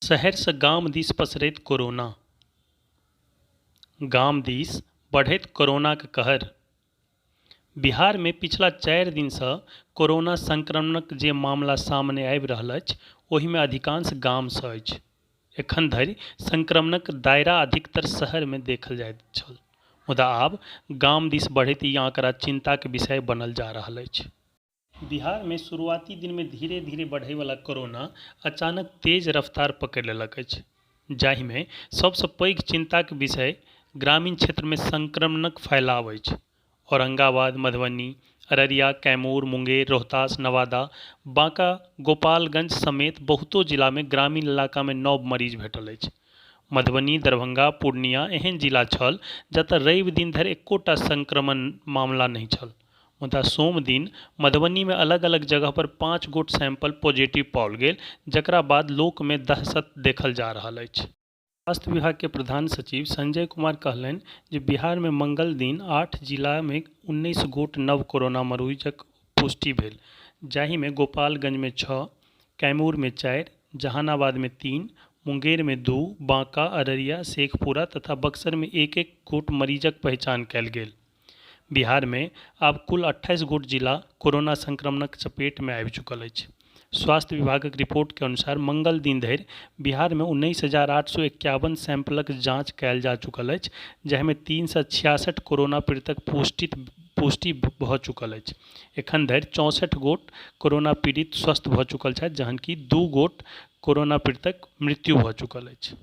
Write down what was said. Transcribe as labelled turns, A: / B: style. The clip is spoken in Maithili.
A: शहरसँ गाम दिस पसरैत कोरोना। गाम दिस बढ़ैत कोरोनाक कहर। बिहारमे पिछला 4 दिनसँ कोरोना संक्रमणक जे मामला सामने आबि रहल अछि, ओहिमे अधिकांश गामसँ अछि। एखन धरि संक्रमणक दायरा अधिकतर शहरमे देखल जाइत छल, मुदा आब गाम दिस बढ़ैत ई आंकड़ा चिंताक विषय बनल जा रहल अछि। बिहारमे शुरुआती दिनमे धीरे-धीरे बढ़य वाला कोरोना अचानक तेज रफ्तार पकड़ि लेलक अछि, जाहिमे सबसँ पैघ चिंताक विषय ग्रामीण क्षेत्रमे संक्रमणक फैलाव अछि। औरंगाबाद, मधुबनी, अररिया, कैमूर, मुंगेर, रोहतास, नवादा, बांका, गोपालगंज समेत बहुतो जिलामे ग्रामीण इलाकामे नव मरीज भेटल अछि। मधुबनी, दरभंगा, पूर्णिया एहन जिला छल जतय रवि दिन धरि एकोटा संक्रमण मामला नहि छल, मुदा सोमदिन मधुबनीमे अलग-अलग जगह पर 5 गोट सैंपल पॉजिटिव पाओल गेल, जकरा बाद लोकमे दहशत देखल जा रहल अछि। स्वास्थ्य विभाग के प्रधान सचिव संजय कुमार कहलनि जे बिहारमे मंगलदिन 8 जिलामे 19 गोट नव कोरोना मरीजक पुष्टि भेल, जाहिमे गोपालगंजमे 6, कैमूरमे 4, जहानाबादमे 3, मुंगेरमे 2, बांका, अररिया, शेखपुरा तथा बक्सरमे एक-एक गोट मरीजक पहचान कयल गेल। बिहारमे आब कुल 28 गोट जिला कोरोना संक्रमणक चपेटमे आबि चुकल अछि। स्वास्थ्य विभागक रिपोर्ट के अनुसार मंगल दिन धरि बिहारमे 19,851 सैंपलक जांच कयल जा चुकल अछि, जाहिमे 366 कोरोना पीड़ितक पुष्टि भऽ चुकल अछि। एखन धरि 64 गोट कोरोना पीड़ित स्वस्थ भऽ चुकल छथि, जहन कि 2 गोट कोरोना पीड़ितक मृत्यु भऽ चुकल अछि।